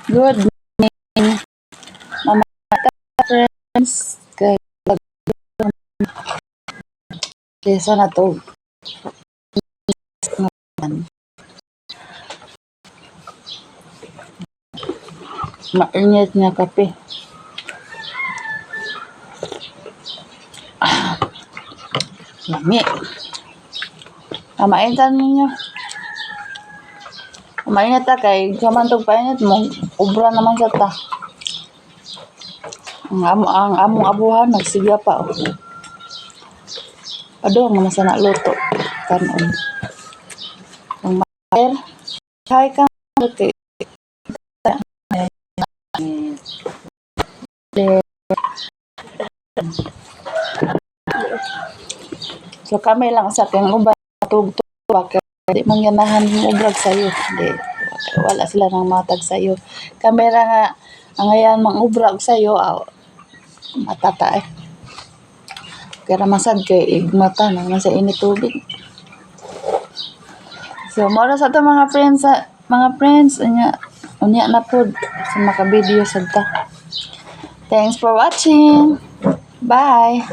Good morning, mga friends. Kay kaysa na to. Mainit nga kape. Ah, lami. Maintan ninyo. Mainit ta kay kaman tog painit mo, ubra naman sa ta. Ang among abuhan nagsigya pa oh. Padong naman sa luto kanon. Ang maer, hi ka okay. So kami lang sa kang uban tug kay di man ganahan mo ubrag sayo. Di wala sila nang matag sayo. Kami ra nga ang ayan mang ubrag sayo aw matata eh. Kaya masad kay igmata na man sa init tubig. So mao ra sa to mga friends unya unya na pod sa maka-video sad ta. Thanks for watching. Bye.